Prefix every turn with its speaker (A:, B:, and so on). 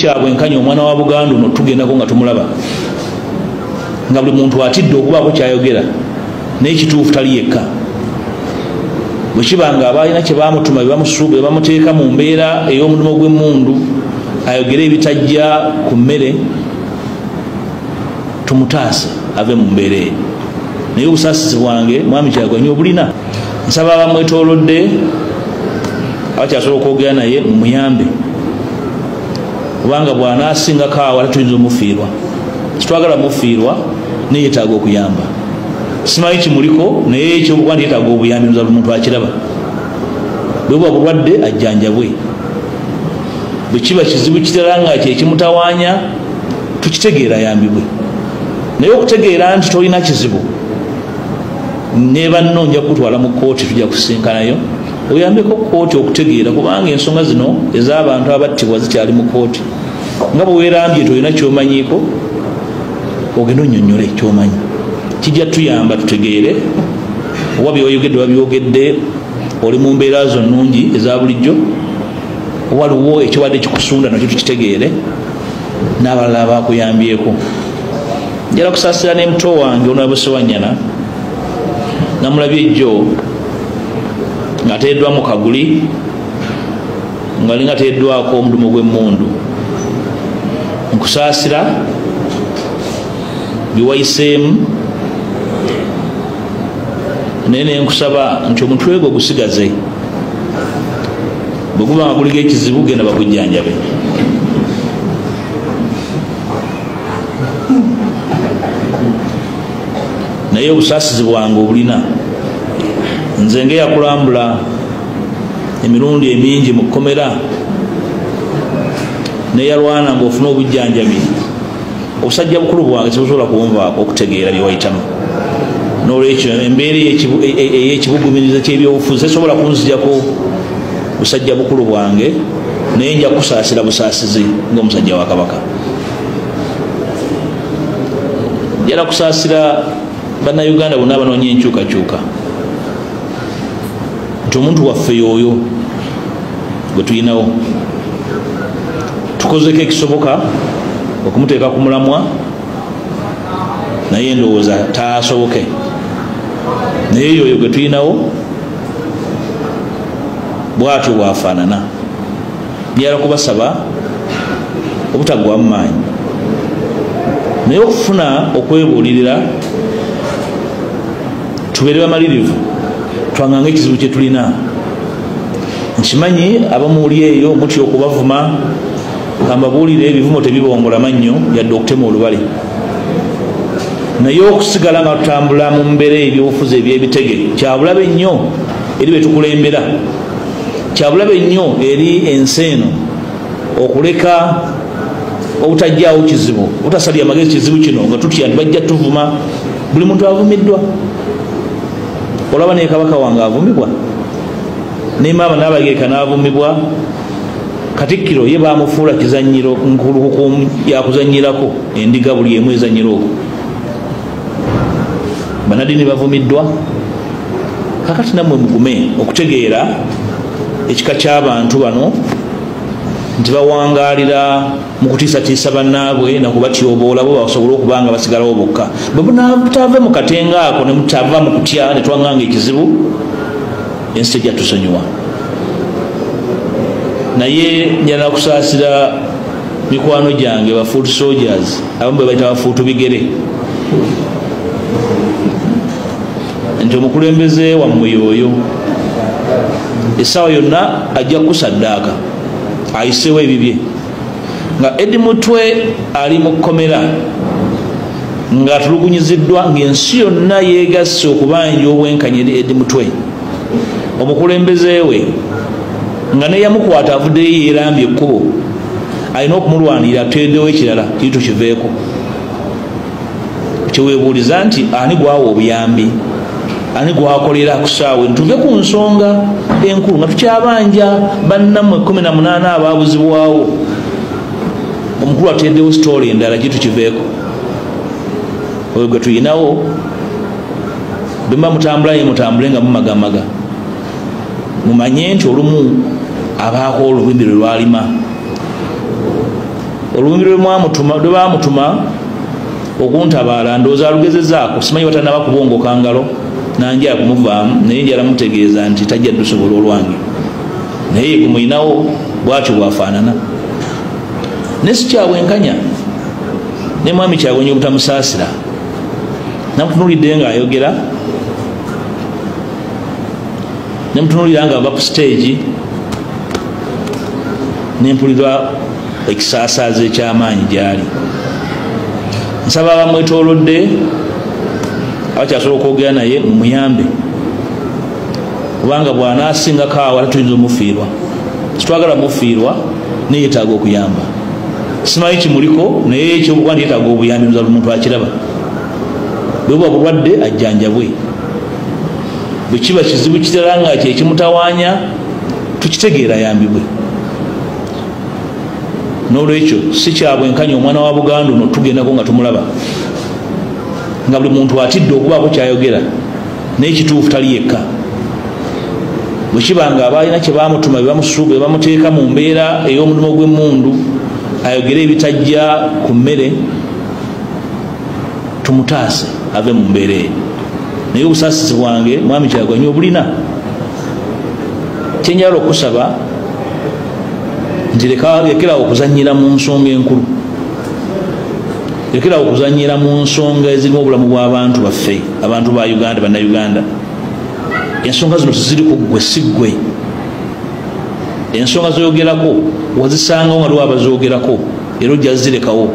A: Kyabwenkanya omwana wa Buganda ono tugendako nga tumulaba nga buli muntu atidde okubaako kyayogera, naye kituufu tali yekka. Bwe kiba nga abalina kye bamutuma bye bamuteeka mu mbeera ey'omudumo gw'emmundu ayogere ebitajja ku mmere, tumutaase ave mu mbeera eyo. Naye obusaasizi bwange mwami Kyagulanyi obulina, nsaba abamwetoolodde abakyasobola okwogera naye mumuyambe, kubanga bw'anaasingako awo ate tuyinza omufiirwa. Tetwagala mufiirwa, naye yeetaaga okuyamba. Simanyi kimuliko, naye ekyokuba nti yeetaaga obuyambi nza buli muntu akiraba. Bwe buba bulwadde ajjanjabwe, bwe kiba kizibu kirala nga kye kimutawaanya tukitegeera ayambibwe. Naye okutegeera nti tolina kizibu ne banno nja kukutwala mu kkooti, tujja kusisinkanayo oyambeko kkooti okutegeera, kubanga ensonga zino ez'abantu abattibwa zikyali mu kkooti. Nga bwe weerambye tolina ky'omanyiiko, ogende onnyonnyole ky'omanyi, kijja tuyamba tutegeere oba by'oyogedde oba byogedde oli mu mbeera zo nnungi eza bulijjo, waliwo ekibadde kikusunda nakyo tukitegeere, n'abalala abakuyambyeko. Njala kusaasira ne muto wange Honorable Ssewanyana, namulabye ejjo ng'ateereddwa mu kaguli nga linga ateereddwako omudumo gw'emmundu. Nkusaasira biwayiseemu, naye nenkusaba nti omutwe gwo gusigaze, bwe guba nga guliko ekizibu genda bakujjanjabe. Naye obusaasizi bwange obulina, nze ng'eyakulambula emirundi emingi mu kkomera neyalwana ng'ofuna obujjanjabi, obusajja bukulu bwange tebusobola kunvaako okutegeera bye wayitamu. N'olwekyo embeera ey'ekibugumiriza ky'ebyobufuzi tesobola kunzijako busajja bukulu bwange, naye nja kusaasira busaasizi ng'omusajja wa Kabaka. Njala kusaasira bannayuganda bonna abanoonya enkyukakyuka nti omuntu waffe y'oyo gwe tulinawo, tukozeko ekisoboka okumuteeka ku mulamwa, naye ndowooza taasoboke. Naye y'oyo gwe tulinawo bw'atyo bw'afaanana. Njala kubasaba obutaggwamu maanyi, naye okufuna okwebuulirira tubeere bamalirivu, twanganga ekizibu kye tulina. Nkimanyi abamuuli eyo mutya okubavuma, kambabuulire ebivumo tebibongola mannyo yadde okutema olubale, naye okusigala nga tutambula mu mbeera ebyobufuzi eby'ebitege kyabulabe nnyo eri be tukulembera, kyabulabe nnyo eri ensi eno. Okuleka obutajjaawo kizibu, obutasalira magezi kizibu kino nga tutya nti bajja tuvuma. Buli muntu avumiddwa, olaba ne kabaka wange avumibwa, ne maama Naabagereka n'avumibwa, Katikkiro ye bamufuula kizannyiro nkulukuku yakuzannyirako endiga buli emu ezannyira okwo. Bannaddiini bavumiddwa. Kakati nammwe mugume okutegeera ekika ky'abantu bano nti bawangaalira mu kutiisatiisa bannaabwe nakubatyoboola bo basobole okuba nga basigalawo bokka. Bwe mutaave mu katenga ako ne mutava mu kutya ne twaŋŋanga ekizibu, ensi tejja tusonyiwa. Naye njala kusaasira mikwano gyange ba foot soldiers, abamu bwe bayita bafuutu bigere, nti omukulembeze wammwe y'oyo essaawa yonna ajja kukusaddaaka ayiseewo ebibye. Nga Eddie Mutwe ali mu kkomera ng'atulugunyiziddwa, ng'ensi yonna yeegasse okubanja obwenkanya eri Eddie Mutwe, omukulembeze we nga neyamukwata avuddeyo yeerambye ekkubo alina okumulwanirira, ateereddewo ekirala kiri tukiveeko. Kyeweebuuliza nti ani gwawa obuyambi, ani gwakolera ku ssaawa eno? Tuve ku nsonga enkulu nga tukyabanja bannammwe 18 abaabuzibwawo, omukulu ateereddewo sitooli endala gye tukiveeko. Oyo gwe tuyinawo, bwe muba mutambula ye mutambule nga mumagamaga, mumanye nti olumu abaako olulimi lwe lwalima. Oluwimbi lwe baamutuma okuntabaala ndowooza alugezezaako, simanyi batannaba kubongoka ngalo nanjala kumuvaamu, naye njala mutegeeza nti tajja dusobola olwange, naye gumuyinawo bwatyo bwafaanana. Ne sikyabwenkanya ne mwami Kyagulanyi obutamusaasira. Namutunuulidde ng'ayogera, nemutunuulira nga ava ku stage, nempulirwa ekisaasaaza ekyamaanyi gyali. Nsaba abamwetoolodde abakyasobola okwogera naye mumuyambe, kubanga bw'anaasingako awo ate tuyinza omufiirwa. Sitwagala mufiirwa, naye yeetaaga okuyamba. Simanyi kimuliko, naye ekyokuba nti yeetaaga obuyambi buli muntu akiraba. Bwe buba bulwadde ajjanjabwe, bwe kiba kizibu kirala nga kyekimutawaanya tukitegeera ayambibwe. N'olwekyo si kyabwenkanya omwana wa Buganda ono tugendako nga tumulaba nga buli muntu atidde okubaako kyayogera, naye kituufu tali yekka. Bwe kiba nga abalina kye baamutuma bwe bamuteeka mu mbeera ey'omudumo gw'emmundu ayogere ebitajja ku mmere, tumutaase ave mu mbeera eyo. Naye obusaasizi bwange mwami Kyagulanyi obulina. Kyenjagala okusaba nti lekerawo okuzannyira mu nsonga enkulu, lekerawo okuzannyira mu nsonga ezirimu obulamu bw'abantu baffe, abantu ba Uganda, bannayuganda. Ensonga zino teziri ku ggwe, si ggwe. Ensonga zoyogerako wazisangawo nga lwa abazoogerako, era ojja zirekawo.